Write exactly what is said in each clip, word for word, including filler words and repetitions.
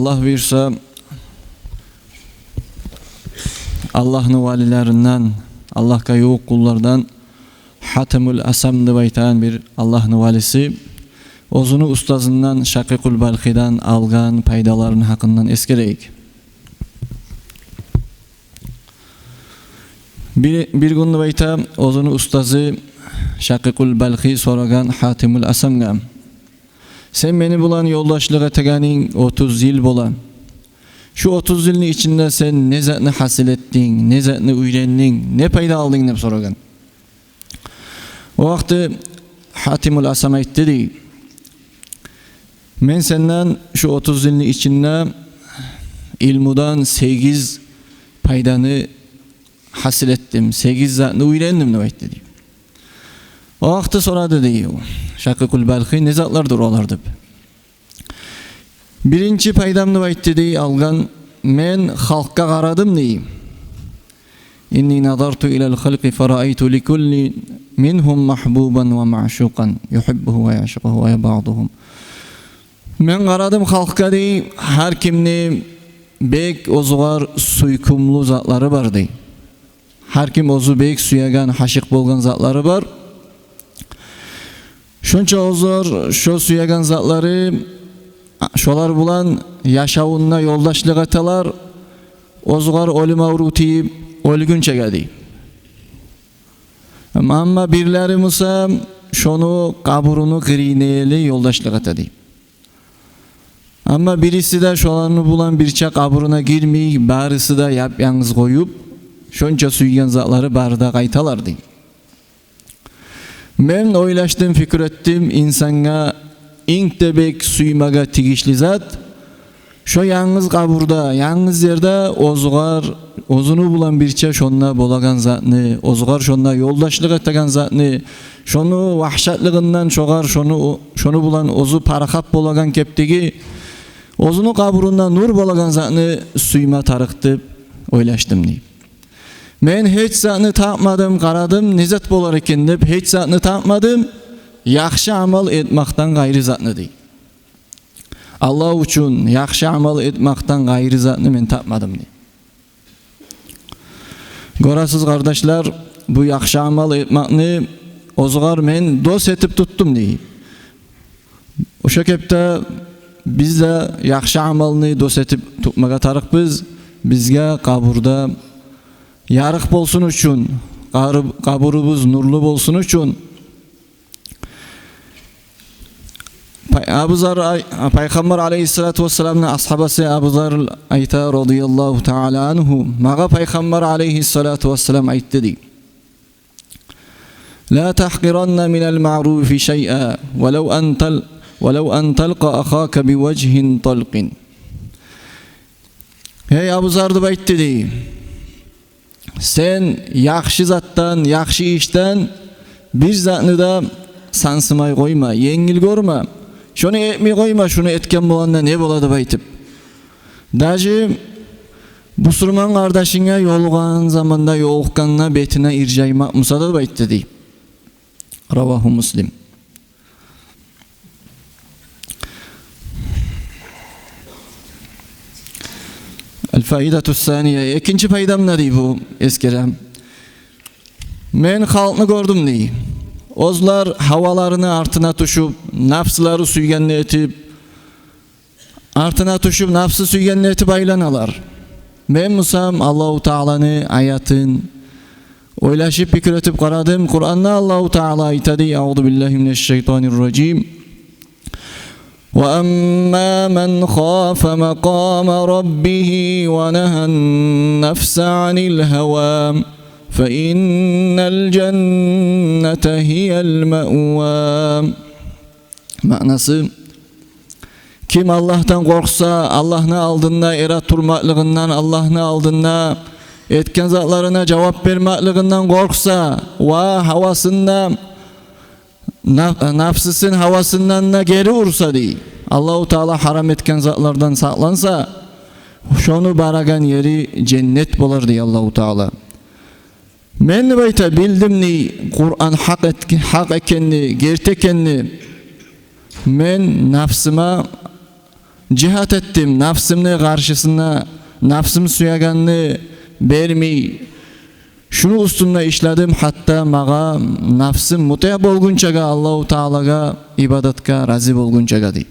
Аллагь буюрса, Аллагьны валилеринден, Аллагьгъа ювукъ къуллардан Гьатимул Асам деп айтагъан бир Аллагьны валиси оьзюню устазындан Шакъикъул Балхидан алгъан пайдаларыны гьакъындан эсгерейик. Бир, бир гюн деп айта, оьзюню устазы Шакъикъул Балхи сорагъан Гьатимул Асамгъа: «Сен мени булан ёлдашлыкъ этегенинг отуз йыл бола. Шу отуз йылны ичинде сен не затны гьасил этдинг, не затны уьйрендинг, не пайда алдынг?» — деп сорагъан. О вакъти Гьатимул Асам айтды дей: «Мен сенден шу отуз йылны ичинде илмудан сегиз пайданы гьасил этдим, сегиз затны уьйрендим», — деп айтды дей. О вакъти сорады дей Шакъикъул Балхи: «Не затлардыр олар?» — деп. «Биринчи пайдам, — деп айтды дей, — алгъан, мен халкъгъа къарадым дей. Инни назарту илал халкъи фараайту ликулли мингьум магьбубан ва маъшукъан, югьиббугьу ва яъшукъугьу ва баъдугьум». Мен къарадым халкъгъа дей, гьар кимни бек оьзюгъар сюйкюмлю затлары бар дей. Гьар ким оьзю бек сюеген, гьашыкъ болгъан затлары бар. Шонча оьзлер шо сюеген затлары, шолар булан яшавунда ёлдашлыкъ этелер, оьзюгъар оьлюм аврув тийип оьлгюнчеге дей. Амма бирлери буса шону къабуруну къырыйына ерли ёлдашлыкъ эте дей. Амма бириси де шоланы булан бирче къабуруна гирмей, барысы да яп-янгыз къоюп, шонча сюйген затлары бары да къайталар дей. Мен ойлашдым, фикир этдим, инсангъа инг де бек сюймеге тийишли зат шо янгыз къабурда, янгыз ерде оьзюгъар, оьзюню булан бирче шонда болагъан затны, оьзюгъар шонда ёлдашлыкъ этеген затны, шону вагьшатлыгъындан шогъар, шону, шону булан оьзю парахат болагъан кепдеги, оьзюню къабурунда нюр болагъан затны сюйме тарыкъ деп ойлашдым дей. Мен гьеч затны тапмадым, къарадым, не зат болар экен деп, гьеч затны тапмадым, яхшы амал этмакъдан къайры затны дей. Аллагь учун яхшы амал этмакъдан къайры затны мен тапмадым дей. Гёресиз, къардашлар, бу яхшы амал этмакъны оьзюгъар мен дос этип тутдум дей. Ошо кепде биз де яхшы амалны дос этип тутмагъа тарыкъбыз. Бизге къабурда ярыкъ болсун учун, къарыб-, къабурубуз нюрлю болсун учун. Пай-, Абу Зар ай-, Пайхаммар алейгьиссалату вассаламны асгьабасы Абу Зар айта, радияллагьу таала ангьу: «Магъа Пайхаммар алейгьиссалату вассалам айтды, — дей, — ла тагькъиранна минал маъруфи шайъа, валав ан тал-, валав ан талкъа ахака би важгьин талкъин». «Гьей Абу Зар, — деп айтды дей, — сен яхшы затдан, яхшы ишден бир затны да сансымай къойма, енгил гёрме. Шону этмей къойма, шону этген болгъанда не бола деп айтып. Даже бусурман къардашынга ёлугъагъан заманда, ёлукъгъанда бетине иржаймакъ буса да», — деп айтды дей. Равагьу Муслим. Ал-фаидату ссания, экинчи пайдам не дей бу эсгере? Мен халкъны гёрдюм дей. Оьзлер гьаваларыны артына тюшюп, напсылары сюйгенни этип, артына тюшюп, напсы сюйгенни этип айланалар. Мен бусам Аллагьу Тааланы аятын ойлашып, пикир этип къарадым. Къуранда Аллагьу Таала айтады: «Аузу биллагьи минаш шайтанир ражим. Ва амма ман хафа макъама раббигьи ва нагьан нафса анил гьава, фа иннал жанната гьиял маъва». Маънасы: ким Аллагьдан къоркъса, Аллагьны алдында эретурмакълыгъындан, Аллагьны алдында этген затларына жавап бермеклигинден къоркъса, ва гьавасында, на-, напсысын гьавасындан да гери урса, дей, Аллагьу Таала гьарам этген затлардан сакъланса, шону барагъан ери женнет болар, дей Аллагьу Таала. Мен, деп айта, билдим, дей, Къуран гьакъ эт-, гьакъ экенни, герти экенни. Мен напсыма жигьат этдим, напсымны къаршысына, напсым сюегенни бермей, шуну уьстюнде ишледим, гьатта магъа напсым мутигь болгъунчагъа, Аллагьу Таалагъа ибадатгъа рази болгъунчагъа, дей.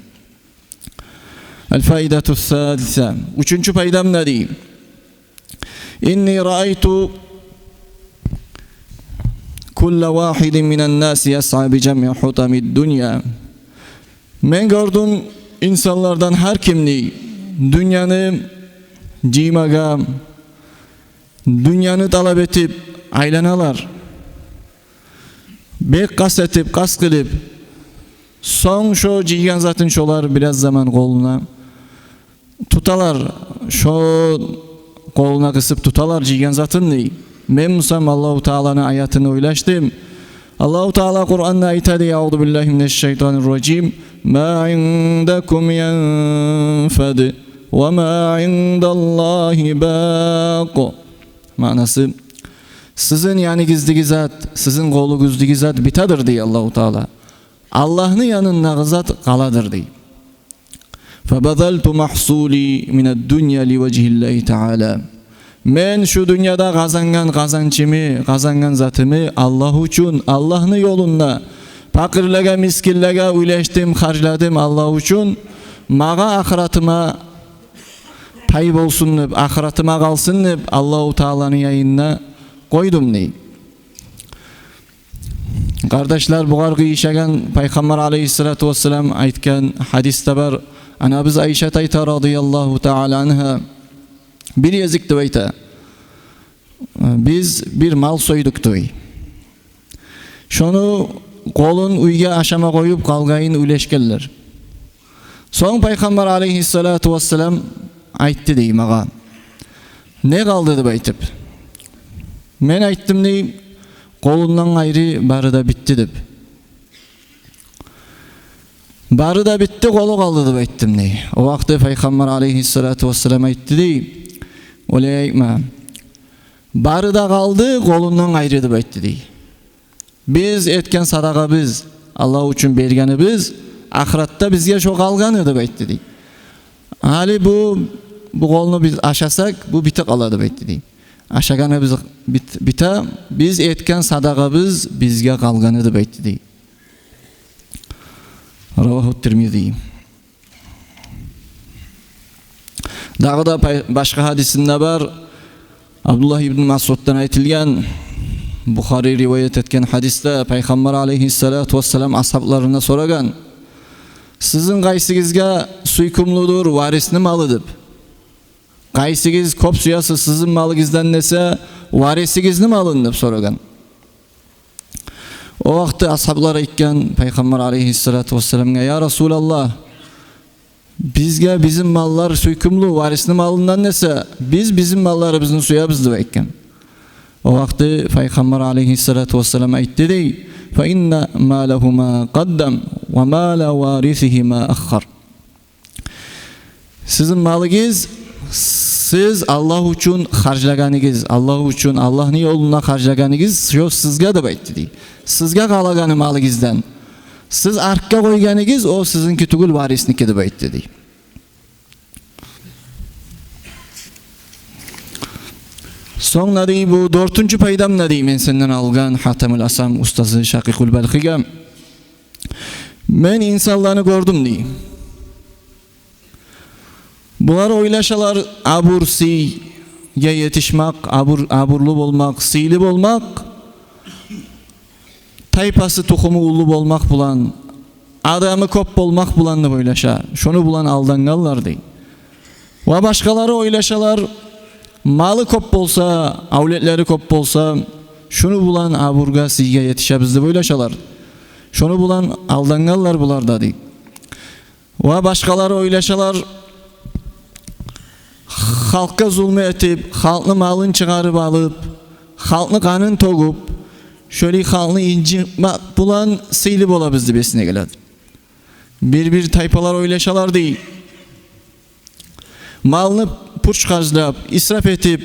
Аль-фаидату ссадиса. Уьчюнчю пайдам не, дей? Инни раайту кулла вагьидин минан наси ясъа би жамъи хутамид дунья. Мен гёрдюм инсанлардан гьар кимни дюньяны жыймагъа, дюньяны талап этип айланалар. Бек къаст этип, къаст къылып, сонг шо жыйгъан затын шолар бираз заман къолуна туталар, шо къолуна къысып туталар жыйгъан затын, дей. Мен бусам Аллагьу Тааланы аятын ойлашдым. Аллагьу Таала Къуранда айта, дей: «Аузу биллагьи минаш шайтанир ражим. Ма индакум янфад, ва ма индаллагьи бакъ». Маънасы: сизин яныгъыздагъы зат, сизин къолугъуздагъы зат битедир, дей Аллагьу Таала. Аллагьны янындагъы зат къаладыр, дей. Фабазалту магьсули минад дунья ли важгьиллагьи таала. Мен шу дюньяда къазангъан къазанчымны, къазангъан затымны Аллагь учун, Аллагьны ёлунда, пакъырлагъа, мискинлеге уьлешдим, харжладым Аллагь учун, магъа, ахыратыма пай болсун деп, ахыратыма къалсын деп, Аллагьу Тааланы янында къойдум, дей. Къардашлар, бугъар къыйышагъан Пайхаммар алайгьиссалату вассалам айтгъан гьадис де бар. Анабыз Айшат айта, радияллагьу таала ангьа, бир гезик деп айта, биз бир мал сойдукъ, дей. Шону къолун уьйге ашама къоюп, къалгъанын уьлешгенлер. Сонг Пайхаммар алайгьиссалату вассалам айтды, дей, магъа: «Не къалды?» – деп айтып. Мен айтдым, дей, къолундан къайры бары да битди деп. Бары да битди, къолу къалды деп айтдым, дей. О вакъти Пайхаммар алайгьиссалату вассалам айтды, дей: «Олай айтма. Бары да къалды къолундан къайры», – деп айтды, дей. «Биз этген садагъабыз, Аллагь учун бергенибиз, ахыратда бизге шо къалгъаны», – деп айтды, дей. «Гьали бу, бу къолну биз ашасакъ, бу бите къала», – деп айтды, дей. «Ашагъаныбыз бит-, бите, биз этген садагъабыз бизге къалгъаны», – деп айтды, дей. Равагьу Тирмизи. Дагъы да пай-, башгъа гьадисинде бар, Абдуллагь ибн Масъуддан айтылгъан, Бухари риваят этген гьадисде, Пайхаммар алайгьиссалату вассалам асгьабларына сорагъан: «Сизин къайсыгъызгъа сюйкюмлюдюр варисни малы?» – деп. «Къайсыгъыз кёп сюесиз сизин малыгъыздан эсе варисигизни малын?» – деп сорагъан. О вакъти асгьаблар айтгъан Пайхаммар алайгьиссалату вассаламгъа: «Я Расулаллагь, бизге бизин маллар сюйкюмлю варисни малындан эсе, биз бизин малларыбызны сюебиз», – деп айтгъан. О вакъти Пайхаммар алайгьиссалату вассалам айтды, дей: «Фа инна малагьу ма къаддам, ва мала варисигьи ма аххар». Сизин малыгъыз, сиз Аллагь учун харжлагъаныгъыз, Аллагь учун, Аллагьны ёлунда харжлагъаныгъыз, шо сизге, деп айтды, дей. Сизге къалагъаны малыгъыздан. Сиз артгъа къойгъаныгъыз, о сизинки тюгюл, варисники, деп айтды, дей. Сонг не дей, бу дёртюнчю пайдам не дей, мен сенден алгъан, Гьатамул Асам устазы Шакъикъул Балхиге. Мен инсанланы гёрдюм, дей. Булар ойлашалар, абур-сыйгъа етишмек, абур-, абурлу болмакъ, сыйлы болмакъ, тайпасы, тухуму уллу болмакъ булан, адамы кёп болмакъ булан деп ойлаша. Шону булан алдангъанлар, дей. Ва башгъалары ойлашалар, малы кёп болса, авлетлери кёп болса, шону булан абургъа, сыйгъа етишебиз деп ойлашалар. Шону булан алдангъанлар булар да, дей. Ва башгъалары ойлашалар, халкъгъа зулму этип, халкъны малын чыгъарып алып, халкъны къанын тёгюп, шолай халкъны инжитмек булан сыйлы болабыз деп эсине геледи. Бир-бир тайпалар ойлашалар, дей, малны пуч харжлап, исраф этип,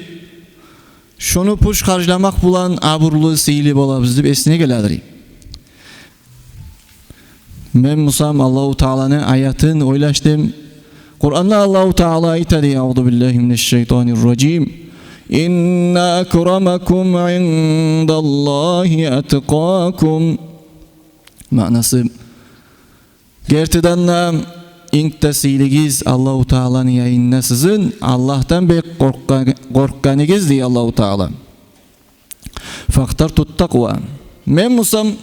шону пуч харжламакъ булан абурлу, сыйлы болабыз деп эсине геледи, дей. Мен бусам Аллагьу Тааланы аятын ойлашдым. Къуранда Аллагьу Таала айта дей: «Аузу биллагьи минаш-шайтанир-ражим. Инна акрамакум индаллагьи аткъакум». Маънасы: гертиден де, инг де сыйлыгъыз Аллагьу Тааланы янында сизин Аллагьдан бек къоркъгъан-, къоркъгъаныгъыз, дей Аллагьу Таала. «Фахтарту такъва». Мен бусам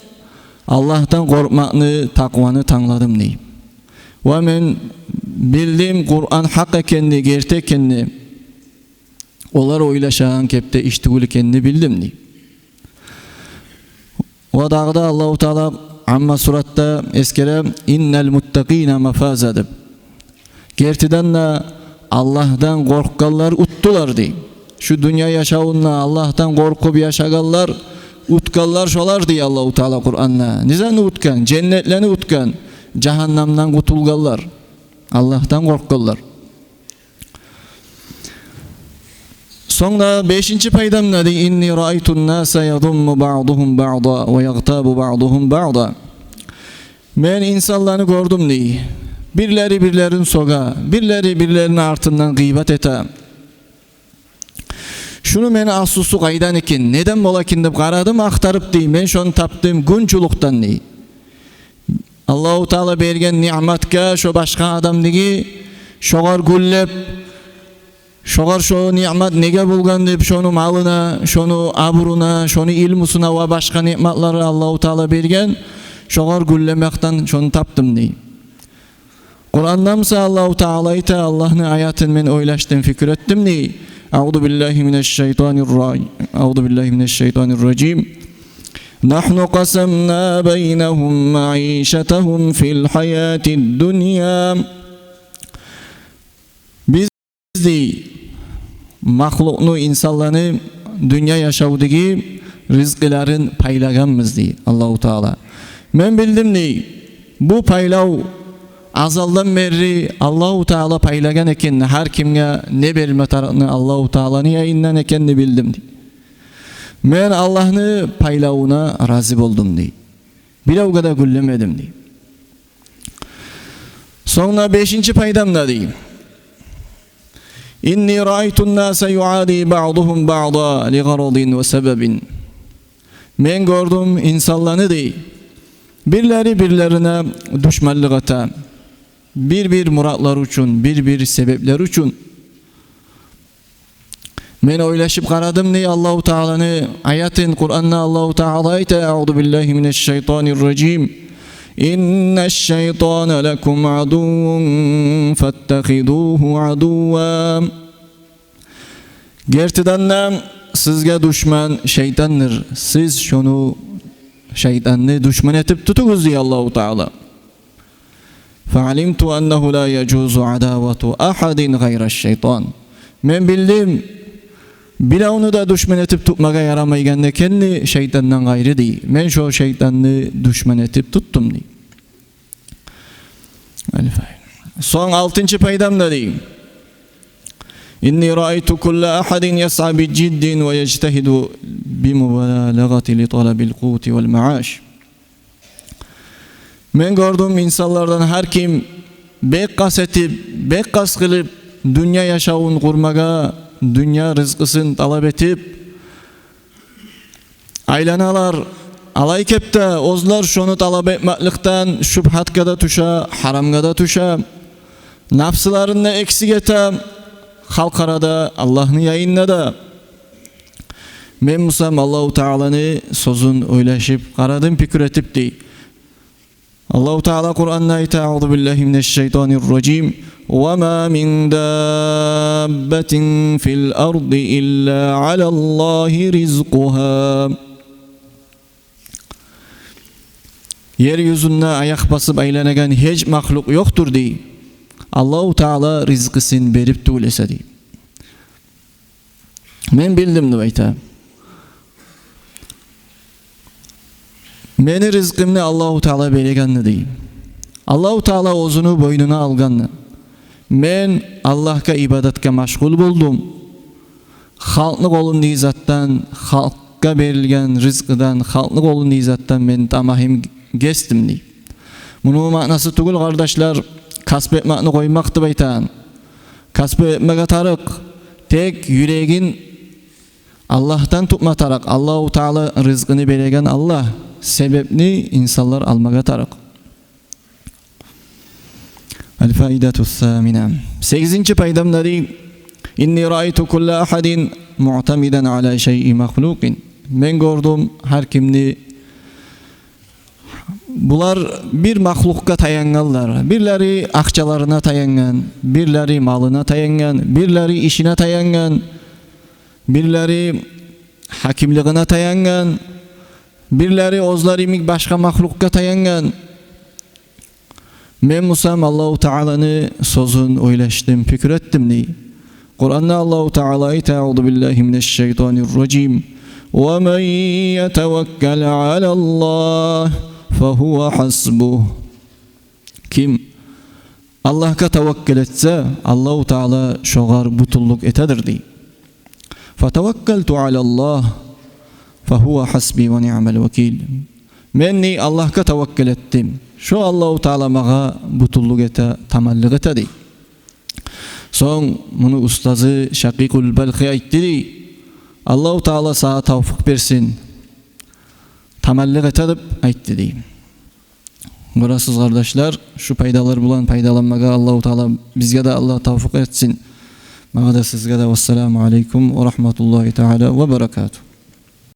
Аллагьдан къоркъмакъны, такъваны тангладым, дей. Ва мен билдим Къуран гьакъ экенни, герти экенни. Олар ойлашагъан кепде иш тюгюл экенни билдим, дей. Ва дагъы да Аллагьу Таала Амма суратда эсгере: «Иннал муттакъина мафаза», — деп. Гертиден де, Аллагьдан къоркъгъанлар утдулар, дей. Шу дюнья яшавунда Аллагьдан къоркъуп яшагъанлар, утгъанлар шолар, дей Аллагьу Таала Къуранда. Не затны утгъан? Женнетлени утгъан, жагьаннамдан къутулгъанлар, Аллагьдан къоркъгъанлар. Сонг да бешинчи пайдам да, дей: «Инни раайту ннаса язумму баъдугьум баъда ва ягътабу баъдугьум баъда». Мен инсанланы гёрдюм, дей. Бирлери бирлерин сёге, бирлери бирлерини артындан гъыйбат эте. Шуну мен аслусу къайдан экен, неден бола экен деп къарадым, ахтарып, дей. Мен шону тапдым гюнчюлюкден, дей. Аллагьу Таала берген ниъматгъа шо башгъа адамдагъы, шогъар гюллеп, шогъар шо ниъмат неге болгъан деп, шону малына, шону абуруна, шону илмусуна ва башгъа ниъматлары Аллагьу Таала берген, шогъар гюллемекден шону тапдым, дей. Къуранда буса Аллагьу Таала айта, Аллагьны аятын мен ойлашдым, пикир этдим, дей. Аузу биллагьи минаш-шайтанир-ра-, аузу биллагьи минаш-шайтанир-ражим. «Нахну къасамна байнагьум маишатагьум фил гьаятид дунья». Биз, дей, махлукъну, инсанланы дюнья яшавдагъы ризкъыларын пайлагъанбыз, дей Аллагьу Таала. Мен билдим, дей, бу пайлав азалдан берли Аллагьу Таала пайлагъан экенни, гьар кимге не берме тарыкъны Аллагьу Тааланы янындан экенни билдим, дей. Мен Аллагьны пайлавуна рази болдум, дей. Биревге де гюллемедим, дей. Сонг да бешинчи пайдам да, дей: «Инни раайту ннаса юади баъдугьум баъда ли гъарадин ва сабабин». Мен гёрдюм инсанланы, дей, бирлери бирлерине душманлыкъ эте, бир-бир муратлар учун, бир-бир себеплер учун. Мен ойлашып къарадым, дей, Аллагьу Тааланы аятын. Къуранда Аллагьу Таала айта: «Аузу биллагьи минаш-шайтанир-ражим. Иннаш-шайтана лакум адуввун фаттахизугьу адувва». Гертиден де, сизге душман шайтандыр. Сиз шону, шайтанны, душман этип тутугъуз, дей Аллагьу Таала. «Фаалимту аннагьу ла яжузу адавату агьадин гъайраш-шайтан». Мен билдим, биревню де душман этип тутмагъа ярамайгъан экенни шайтандан къайры, дей. Мен шо шайтанны душман этип тутдум, дей. Сонг алтынчы пайдам да, дей: «Инни раайту кулла агьадин ясъа би жиддин ва яжтагьиду би мубалагъати ли талабил къути вал мааш». Мен гёрдюм инсанлардан гьар ким бек къаст этип, бек къаст къылып дюнья яшавун къурмагъа, дюнья ризкъысын талап этип айланалар. Алай кепде оьзлер шону талап этмекликден шубгьатгъа да тюше, гьарамгъа да тюше, напсыларын да эксик эте, халкъ арада, Аллагьны янында да. Мен бусам Аллагьу Тааланы сёзюн ойлашып къарадым, пикир этип, дей. Аллагьу Таала Къуранда айта: «Аузу биллагьи минаш-шайтанир-ражим. Ва ма мин даббатин фил арди илла алаллагьи ризкъугьа». Ер юзюнде аякъ басып айланагъан гьеч махлукъ ёкъдур, дей, Аллагьу Таала ризкъысын берип тюгюл эсе, дей. Мен билдим, деп айта. Мени ризкъымны Аллагьу Таала берегенни, дей. Аллагьу Таала оьзюню бойнуна алгъанны. Мен Аллагьгъа ибадатгъа машгъул болдум. Халкъны къолундагъы затдан, халкъгъа берилген ризкъыдан, халкъны къолундагъы затдан мен тамагьым гесдим, дей. Муну маънасы тюгюл, къардашлар, касбу этмекни къоймакъ деп айтагъан. Касбу этмеге тарыкъ, тек юрегин Аллагьдан тутма тарыкъ. Аллагьу Таала рызкъыны береген Аллагь, себепни инсанлар алмагъа тарыкъ. Аль-фаидату ссамина. Сегизинчи пайдам да дей: «Инни раайту кулла ахадин муътамидан ала шайи махлукъин». Мен гёрдюм гьар кимни, булар бир махлукъгъа таянгъанлар. Бирлери акъчаларына таянгъан, бирлери малына таянгъан, бирлери ишине таянгъан, бирлери гьакимлигине таянгъан, бирлери оьзлери йимик башгъа махлукъгъа таянгъан. Мен бусам Аллагьу Тааланы сёзюн ойлашдым, пикир этдим дей. Къуранда Аллагьу Таала айта: «Аузу биллагьи минаш шайтанир ражим. Ва ман ятаваккал ала Аллагь фа гьува хасбугь». Ким Аллагьгъа таваккал этсе, Аллагьу Таала шогъар бютюнлюк этедир дей. «Фатаваккалту ала Аллагь фа гьува хасби ва ниъмал вакил». Мен дей Аллагьгъа таваккал этдим. Шо Аллагьу Таала магъа бютюнлюк эте, таманлыкъ эте дей. Сонг муну устазы Шакъикъул Балхи айтды дей: «Аллагьу Таала сагъа тавфикъ берсин, таманлыкъ эте», — деп айтды дей. Гёресиз, къардашлар, шу пайдалар булан пайдаланмагъа Аллагьу Таала бизге де Аллагь тавфикъ этсин. Магъа да, сизге де. Вассаламу алейкум ва рагьматуллагьи таала ва баракатугь.